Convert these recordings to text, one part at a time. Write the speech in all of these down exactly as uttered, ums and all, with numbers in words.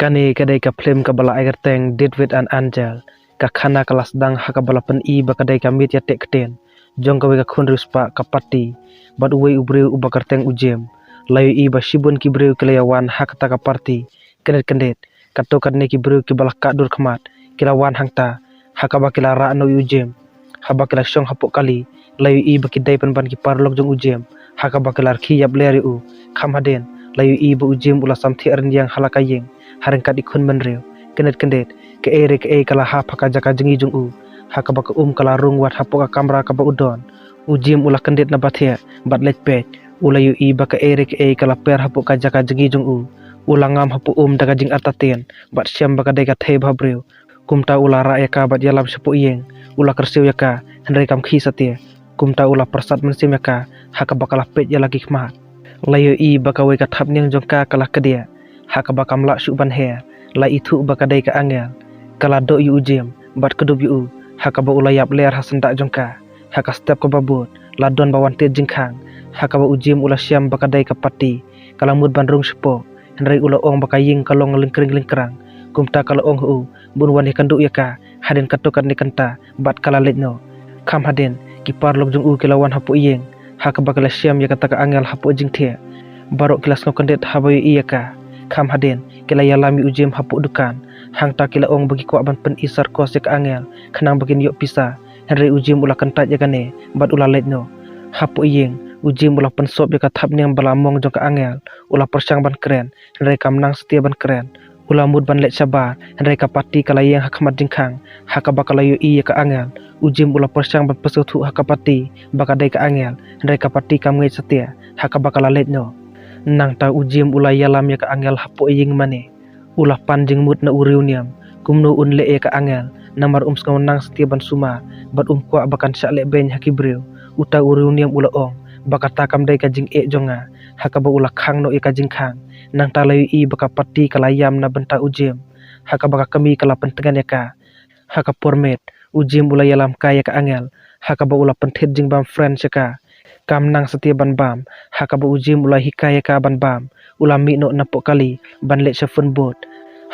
Kane ka dei ka phlim kaba la ai kyrteng David and Angel. Ka khana ka la sdang ha kaba la pyni ba ka dei ka miet ïateh ktien jong kawei ka khun riewspah ka party bad uwei u briew uba kyrteng u Jim. La ïohi ba shibun ki briew ki la ïa wan ha kata ka party. Kyndit kyndit, katto katne ki briew kiba la kah dur khmat ki la wan hangta, ha kaba ki la rah noh ïa u Jim. Haba ki la shong hapoh kali, la ïohi ba ki dei pynban ki paralok jong u Jim, ha kaba ki la rkhie ïap ler ïa u. Kham hadien, la ïohi ba u Jim u la sam thiah rynïeng ha la ka ïing, ha ryngkat i khun bynriew. Kyndit kyndit, kaei re kaei ka la hap ha ka jaka jngi jong u, ha kaba ka um ka la rung wat hapoh ka kamra kaba u don. U Jim u la kyndit na ba thiah bad leit peit, u la ïohi ba kaei re kaei ka la per hapoh ka jaka jngi jong u. U la ngam hapoh um da ka jingartatien bad shem ba ka dei ka thei bhabriew. Kumta u la rah ïa ka bad ïalam shapoh ïing. U la kyrsiew ïa ka, hynrei kam khie satia. Kumta u la pyrsad mynsiem ïa ka, ha kaba ka la peit ïa la ki khmat. La ïohi ba kawei ka thapniang jong ka ka la kdiah, ha kaba kam lah shuh ban her. La ithuh ba ka dei ka angel. Ka la doh ïa u Jim bad kdup ïa u, ha kaba u la ïap ler ha syndah jong ka. Ha ka step kaba bud, la don ba wan tied jingkhang, ha kaba u Jim u la shem ba ka dei ka party. Ka la mut ban rung shapoh, hynrei u la ong ba ka ïing ka long lyngkring lyngkrang. Kumta ka la ong ha u ba un wan ïakynduh ïa ka hadien katto katne kynta bad ka la leit noh. Kham hadien, ki paralok jong u ki la wan hapoh ïing, ha kaba ki la shem ïa kata ka angel hapoh jingthiah. Baroh ki la sngew kyndit haba ïohi ïa ka. Kham hadien, ki la ïalam ïa u Jim hapoh dukan. Hangta ki la ong ba ki kwah ban pyni sarkos ïa ka angel, khnang ba kin ïoh pisa. Hynrei u Jim u la kyntait ïa kane bad u la leit noh. Hapoh ïing, u Jim u la pynsop ïa ka thapniang ba la mong jong ka angel. U la pyrshang ban kren, hynrei kam nang satia ban kren. U la mut ban leit shabar, hynrei ka party ka la ïeng ha khmat jingkhang, ha kaba ka la ïohi ïa ka angel. U Jim u la pyrshang ban pynsngewthuh ha ka party ba ka dei ka angel, hynrei ka party kam ngeit satia, ha kaba ka la leit noh. Nangta u Jim u la ïalam ïa ka angel hapoh ïing mane. U la pan jingmut na u riewniam kumno un leh ïa ka angel, namar um sngew nang satia ban sumar bad um kwah ba kan shah leh beiñ ha ki briew. Uta u riewniam u la ong ba kata kam dei ka jingeh jong nga, ha kaba u la khang noh ïa ka jingkhang. Nangta la ïohi ba ka party ka la ïam na bynta u Jim, ha kaba ka kmie ka la pyntngen ïa ka. Ha ka por miet, u Jim u la ïalam kai ïa ka angel, ha kaba u la pynthied jingbam French ïa ka. Kam nang satia ban bam, ha kaba u Jim u la hikai ïa ka ban bam. U la mih noh napoh kali ban leit sha phone booth.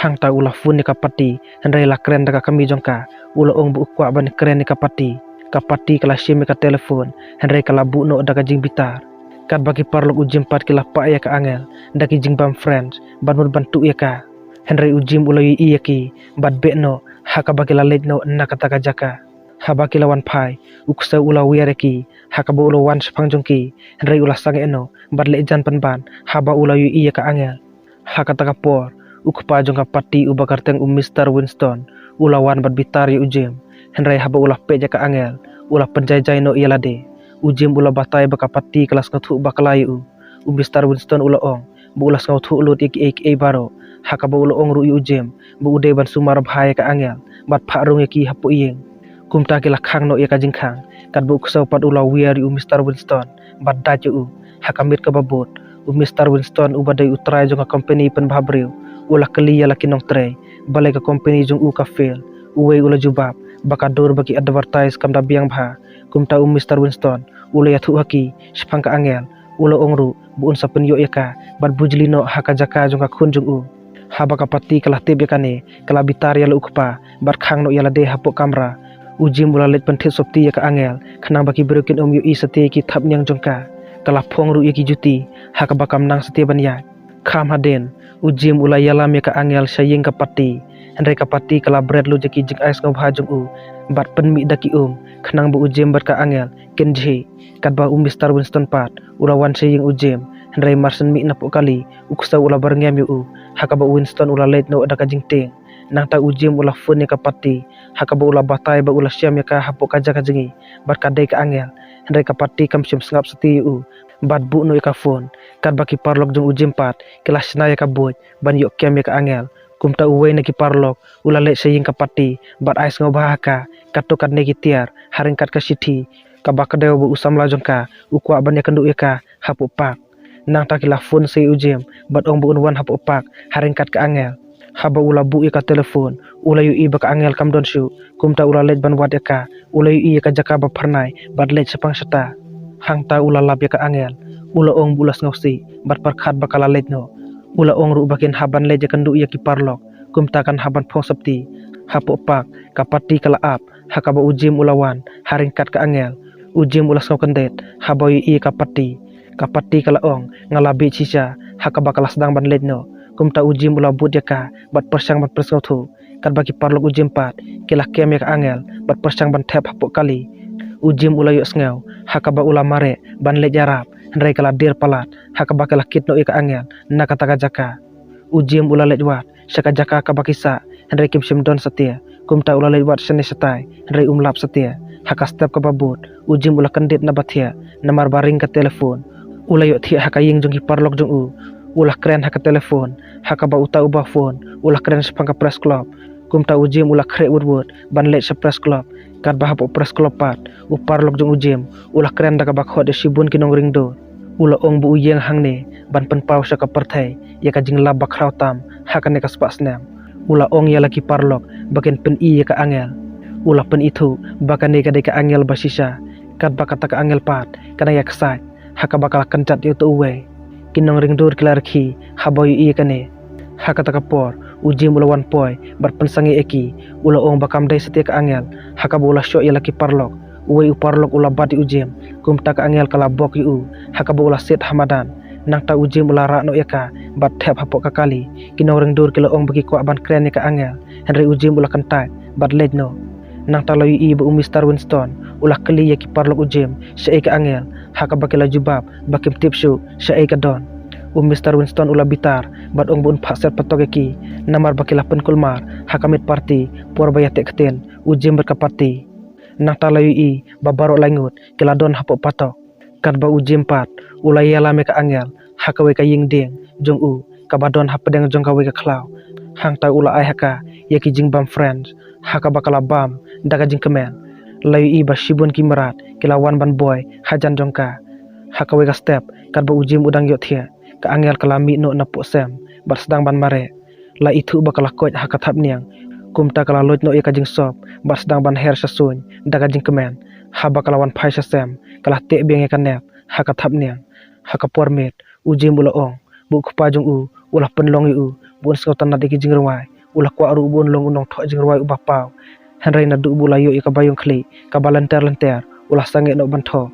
Hangta u la phone ïa ka party, hynrei la kren da ka kmie jong ka. U la ong ba u kwah ban kren ïa ka party. Ka party ka la shim ïa ka telephone, hynrei ka la buh noh da ka jingbitar. Katba ki paralok u Jim pat ki la pah ïa ka angel da ki jingbam French bad mut ban tuh ïa ka. Hynrei u Jim u la ïohi ïa ki bad beh noh, ha kaba ki la leit noh na kata ka jaka. Haba ki la wan phai, u ksew u la wiar ïa ki, ha kaba u la wan shaphang jong ki, hynrei u la sangeh noh bad leh jan pynban haba u la ïohi ïa ka angel. Ha kata ka por, u kpa jong ka party uba kyrteng u Mister Winston u la wan bad bitar ïa u Jim. Hynrei haba u la peit ïa ka angel, u la pynjaijai noh ïa lade. U Jim u la batai ba ka party ka la sngewthuh bakla ïa u. U Mister Winston u la ong ba u la sngewthuh lut ïa kiei kiei baroh, ha kaba u la ong ruh ïa u Jim ba u dei ban sumar bha ïa ka angel bad phah rung ïa ki hapoh ïing. Kumta ki la khang noh ïa ka jingkhang, katba u ksew pat u la wiar ïa u Mister Winston bad dait ïa u. Ha ka miet kaba bud, u Mister Winston uba dei u trai jong ka company pynbha briew, u la kylli ïa la ki nongtrei balei ka company jong u ka fail. Uwei u la jubab ba ka dur ba ki advertise kam da biang bha. Kumta u Mister Winston u la ïathuh ha ki shaphang ka angel. U la ong ruh ba un sa pynïoh ïa ka bad bujli noh ha ka jaka jong ka khun jong u. Haba ka party ka la tip ïa kane, ka la bitar ïa la u kpa bad khang noh ïa lade hapoh kamra. U Jim u la leit pynthied sopti ïa ka angel, khnang ba ki briew kin ym ïohi satia ïa ki thapniang jong ka. Ka la phong ruh ïa ki juti, ha kaba kam nang satia ban ïaid. Kham hadien, u Jim u la ïalam ïa ka angel sha ïing ka party. Hynrei ka party ka la bret lut ïa ki jingai sngewbha jong u bad pynmih da ki um, khnang ba u Jim bad ka angel kin jhieh. Katba u Mister Winston pat u la wan sha ïing u Jim, hynrei mar shen mih napoh kali, u ksew u la byrngem ïa u, ha kaba u Winston u la leit noh da ka jingtieng. Nangta u Jim u la phone ïa ka party, ha kaba u la batai ba u la shem ïa ka hapoh ka jaka jngi bad ka dei ka angel. Hynrei ka party kam shym sngap satia ïa u bad buh noh ïa ka phone. Katba ki paralok jong u Jim pat ki la shna ïa ka buit ban ïoh kem ïa ka angel. Kumta uwei na ki paralok u la leit sha ïing ka party bad ai sngewbha ha ka katto katne ki tiar, ha ryngkat ka shithi kaba kdew ba u samla jong ka u kwah ban ïakynduh ïa ka hapoh park. Nangta ki la phone sha u Jim bad ong ba un wan hapoh park ha ryngkat ka angel. Haba u la buh ïa ka telephone, u la ïohi ba ka angel kam don shuh. Kumta u la leit ban wad ïa ka. U la ïohi ïa ka jaka ba phyrnai bad leit shaphang shata. Hangta u la lap ïa ka angel. U la ong ba u la sngewsih bad pyrkhat ba ka la leit noh. U la ong ruh ba kin hap ban leit ïakynduh ïa ki paralok, kumta kan hap ban phong sopti. Hapoh park, ka party ka la ap, ha kaba u Jim u la wan ha ryngkat ka angel. U Jim u la sngewkyndit haba u ïohi ïa ka party. Ka party ka la ong, nga la bieit shisha, ha kaba ka la sdang ban leit noh. Kumta u Jim u la bud ïa ka bad pyrshang ban pynsngewthuh. Katba ki paralok u Jim pat ki la kem ïa ka angel bad pyrshang ban thep hapoh kali. U Jim u la ïohsngew ha kaba u la mareh ban leit ïarap, hynrei ka la dier palat ha kaba ka la kit noh ïa ka angel na kata ka jaka. U Jim u la leit wad sha ka jaka kaba ki sah, hynrei kim shym don satia. Kumta u la leit wad shane shatai, hynrei um lap satia. Ha ka step kaba bud, u Jim u la kyndit na ba thiah, namar ba ring ka telephone. U la ïoh thiah ha ka ïing jong ki paralok jong u. U la kren ha ka telephone, ha kaba uta uba phone u la kren shaphang ka press club. Kumta u Jim u la khreh wut wut ban leit sha press club. Katba hapoh press club pat, u paralok jong u Jim u la kren da kaba khot ïa shibun ki nongring dur. U la ong ba u ïeng hangne ban pynpaw sha ka pyrthei ïa ka jinglap ba khraw tam ha kane ka spah snem. U la ong ïa la ki paralok ba kin pyni ïa ka angel. U la pynithuh ba kane ka dei ka angel ba shisha, katba kata ka angel pat ka dang ïaksaid ha kaba ka la kynjat ïa uta uwei. Ki nongring dur ki la rkhie haba u ïohi ïa kane. Ha kata ka por, u Jim u la wan poi bad pynsangeh ïa ki. U la ong ba kam dei satia ka angel ha kaba u la shoh ïa la ki paralok. Uwei u paralok u la bat ïa u Jim, kumta ka angel ka la bok ïa u ha kaba u la siat ha madan. Nangta u Jim u la rah noh ïa ka bad thep hapoh ka kali. Ki nongring dur ki la ong ba ki kwah ban kren ïa ka angel, hynrei u Jim u la kyntait bad leit noh. Nangta la ïohi ba u Mister Winston u la kylli ïa ki paralok u Jim shaei ka angel, ha kaba ki la jubab ba kim tip shuh shaei ka don. U Mister Winston u la bitar bad ong ba un phah set patok ïa ki, namar ba ki la pynkulmar ha ka miet party por ba ïateh ktien u Jim bad ka party. Nangta la ïohi ba baroh laingut ki la don hapoh patok. Katba u Jim pat u la ïalam ïa ka angel ha kawei ka ïing dieng jong u kaba don hapdeng jong kawei ka khlaw. Hangta u la ai ha ka ïa ki jingbam French ha kaba ka la bam da ka jingkmen. La ïohi ba shibun ki mrad ki la wan ban boi hajan jong ka. Ha kawei ka step, katba u Jim u dang ïohthiah, ka angel ka la mih noh napoh sem bad sdang ban mareh. La ithuh ba ka la koit ha ka thapniang. Kumta ka la loit noh ïa ka jingsop bad sdang ban her sha suiñ da ka jingkmen. Haba ka la wan phai sha sem, ka la teh biang ïa ka nep ha ka thapniang. Ha ka por miet, u Jim u la ong ba u kpa jong u u la pynlong ïa u ba un sngewtynnat ïa ki jingrwai. U la kwah ruh ba un long u nongthoh jingrwai uba paw. Hynrei naduh ba u la ïoh ïa ka baïong khlieh kaba lynter lynter, u la sangeh noh ban thoh.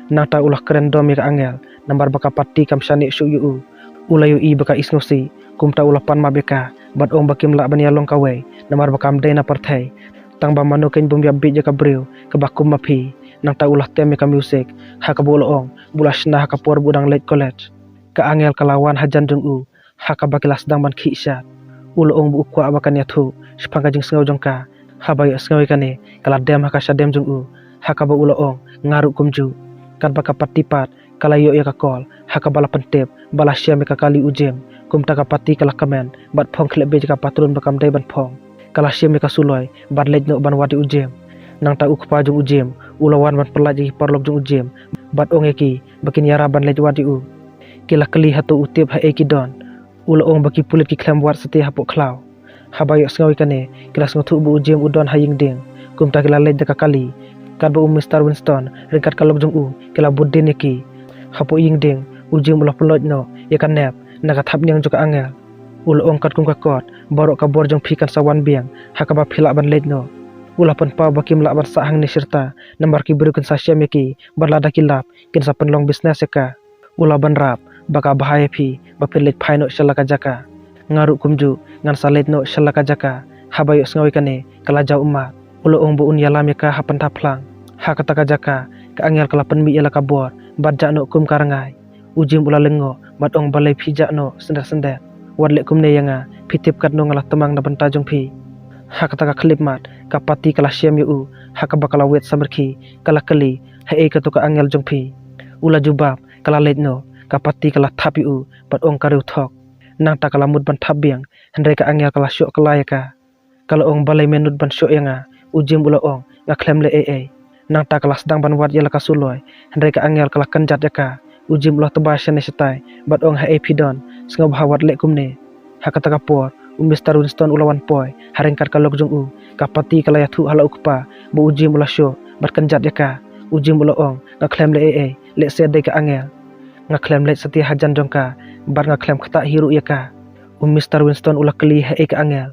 Nangta u la kren dom ïa ka angel, namar ba ka party kam shaniah shuh ïa u. U la ïohi ba ka isngewsih, kumta u la pan map ïa ka bad ong ba kim lah ban ïalong kawei, namar ba kam dei na pyrthei. Tang ba mano keiñ bym ïa bieit ïa ka briew kaba kum ma phi. Nangta u la tem ïa ka music ha kaba u la ong ba u la shna ha ka por ba u dang leit college. Ka angel ka la wan hajan jong u ha kaba ki la sdang ban khih shat. U la ong ba u kwah ba kan ïathuh shaphang ka jingsngew jong ka. Haba ïohsngew ïa kane, ka la dem ha ka shadem jong u ha kaba u la ong, nga ruh kumjuh. Katba ka party pat ka la ïoh ïa ka call ha kaba la pyntip ba la shim ïa ka kali u Jim. Kumta ka party ka la kmen bad phong khlem bieit ïa ka patron ba kam dei ban phong. Ka la shim ïa ka suloi bad leit noh ban wad ïa u Jim. Nangta u kpa jong u Jim u la wan ban pyllait ïa ki paralok jong u Jim bad ong ïa ki ba kin ïarap ban leit wad ïa u. Ki la kylli hato u tip haei ki don. U la ong ba ki pulit ki khlem wad satia hapoh khlaw. Haba ïohsngew ïa kane, ki la sngewthuh ba u Jim u don ha ïing dieng. Kumta ki la leit da ka kali. Katba u Mister Winston ryngkat ka lok jong u ki la bud dien ïa ki. Hapoh ïing dieng, u Jim u la pynlait noh ïa ka nep na ka thapniang jong ka angel. U la ong, katkum ka kot, baroh ka bor jong phi kan sa wan biang ha kaba phi lah ban leit noh. U la pynpaw ba kim lah ban sah hangne shirta, namar ki briew kin sa shem ïa ki bad lada ki lap kin sa pynlong business ïa ka. U la bynrap ba ka bha ïa phi ba phin leit phai noh sha la ka jaka. Nga ruh kumjuh ngan sa leit noh sha la ka jaka. Haba ïohsngew ïa kane, ka la jaw ummat. U la ong ba un ïalam ïa ka ha pynthap phlang. Ha kata ka jaka, ka angel ka la pynmih ïa la ka bor bad jah noh kum ka rngai. U Jim u la lyngngoh bad ong, balei phi jah noh syndet syndet? Wat leh kumne ïa nga, phi tip katno nga la tmang na bynta jong phi. Ha kata ka khyllipmat, ka party ka la shem ïa u ha kaba ka la wet samrkhie. Ka la kylli, haei kato ka angel jong phi? U la jubab, ka la leit noh. Ka party ka la thap ïa u bad ong, ka riewthok. Nangta ka la mut ban thap biang, hynrei ka angel ka la shoh kylla ïa ka. Ka la ong, balei me nud ban shoh ïa nga? U Jim u la ong, nga khlem leh ei ei. Nangta ka la sdang ban wad ïa la ka suloi, hynrei ka angel ka la kynjat ïa ka. U Jim u la tba shane shatai bad ong, haei phi don? Sngewbha wat leh kumne. Ha kata ka por, u Mister Winston u la wan poi ha ryngkat ka lok jong u. Ka party ka la ïathuh ha la u kpa ba u Jim u la shoh bad kynjat ïa ka. U Jim u la ong, nga khlem leh ei ei, lehse dei ka angel. Nga khlem leit satia hajan jong ka, bad nga khlem ktah hi ruh ïa ka. U Mister Winston u la kylli haei ka angel.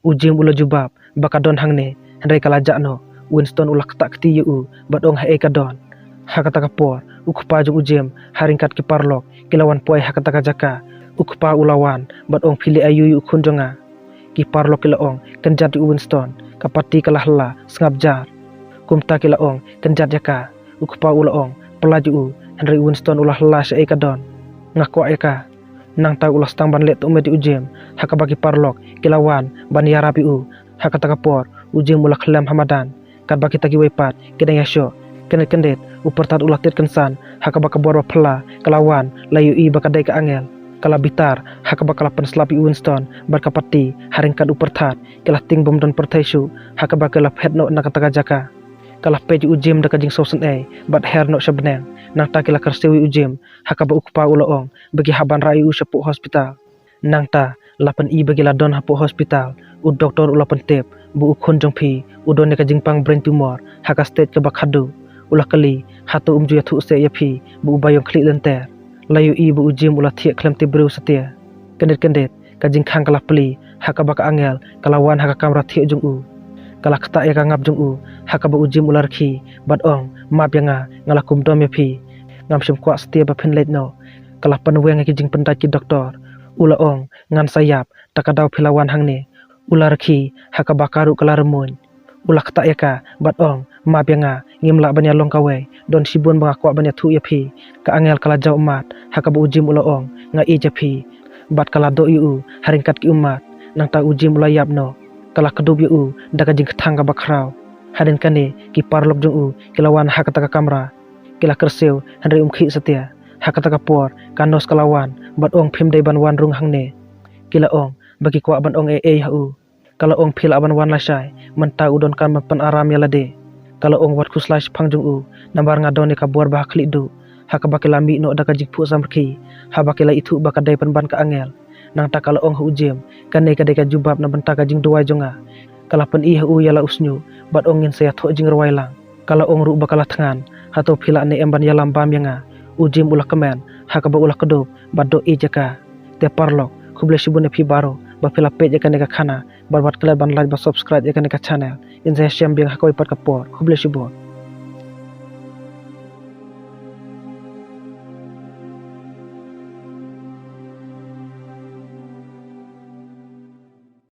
U Jim u la jubab ba ka don hangne, hynrei ka la jah noh. Winston u la ktah kti ïa u bad ong haei ka don. Ha kata ka por, u kpa jong u Jim ha ryngkat ki paralok ki la wan poi ha kata ka jaka. U kpa u la wan bad ong, phi leh aïu ïa u khun jong nga? Ki paralok ki la ong, kynjat ïa u Winston, ka pati ka la hylla sngap jar. Kumta ki la ong, kynjat ïa ka. U kpa u la ong, pyllait ïa u, hynrei u Winston u la hylla shaei ka don. Nga kwah ïa ka. Nangta u la sdang ban leh tukmet ïa u Jim, ha kaba ki paralok ki la wan ban ïarap ïa u. Ha kata ka por, u Jim u la khlem ha madan. Katba kita kiwei pat ki dang ïashoh, kyndit kyndit u pyrthat u la tied kynsan, ha kaba ka bor ba phylla ka la wan, la ïohi ba ka dei ka angel. Ka la bitar ha kaba ka la pynslap ïa u Winston bad ka pati ha ryngkat u pyrthat. Ki la tieng bym don pyrthei shuh ha kaba ki la phet noh na kata ka jaka. Ka la peit ïa u Jim da ka jingsngewsynei bad her noh sha bneng. Nangta ki la kyrsiew ïa u Jim, ha kaba u kpa u la ong ba ki hap ban rah ïa u shapoh hospital. Nangta la pyni ba ki la don hapoh hospital. U doktor u la pyntip ba u khun jong phi u don ïa ka jingpang brain tumor ha ka stage kaba khadduh. U la kylli, hato um ju ïathuh seh ïa phi ba u Baïong khlieh lynter? La ïohi ba u Jim u la thiah khlem tip briew satia. Kyndit kyndit ka jingkhang ka la plie ha kaba ka angel ka la wan ha ka kamra thiah jong u. Ka la ktah ïa ka ngap jong u ha kaba u Jim u la rkhie bad ong, map ïa nga, nga la kum dom ïa phi. Ngam shym kwah satia ba phin leit noh. Ka la pynweng ïa ki jingpyndait ki doktor. U la ong, ngan sa ïap da ka daw phi la wan hangne. U la rkhie ha kaba ka ruh ka la rymmuiñ. U la ktah ïa ka bad ong, map ïa nga, ngim lah ban ïalong kawei. Don shibun ba nga kwah ban ïathuh ïa phi. Ka angel ka la jaw ummat ha kaba u Jim u la ong, nga ïeit ïa phi. Bad ka la doh ïa u ha ryngkat ki ummat. Nangta u Jim u la ïap noh. Ka la kdup ïa u da ka jingkthang kaba khraw. Hadien kane ki paralok jong u ki la wan ha kata ka kamra. Ki la kyrsiew hynrei um khih satia. Ha kata ka por ka nurse ka la wan bad ong, phim dei ban wan rung hangne. Ki la ong ba ki kwah ban ong ei ei ha u. Ka la ong, phi lah ban wan lashai, mynta u donkam ban pynaram ïa lade. Ka la ong, wat khuslai shaphang jong u, namar nga don ïa ka bor ba ha khlieh duh. Ha kaba ki la mih noh da ka jingphuh samrkhie haba ki la ithuh ba ka dei pynban ka angel. Nangta ka la ong ha u Jim, kane ka dei ka jubab na bynta ka jingduwai jong nga. Ka la pyni ha u ïa la u shñiuh bad ong, ngin sa ïathoh jingrwai lang. Ka la ong ruh ba ka la thngan, hato phi lah ne em ban ïalam bam ïa nga? U Jim u la kmen ha kaba u la kdup bad doh ïeit ïa ka. Te paralok, khublei shibun ïa phi baroh ba phi la peit ïa kane ka khana. Bad wat klet ban like bad subscribe ïa kane ka channel. Ngin sa ïashem biang ha kawei pat ka por. Khublei shibun.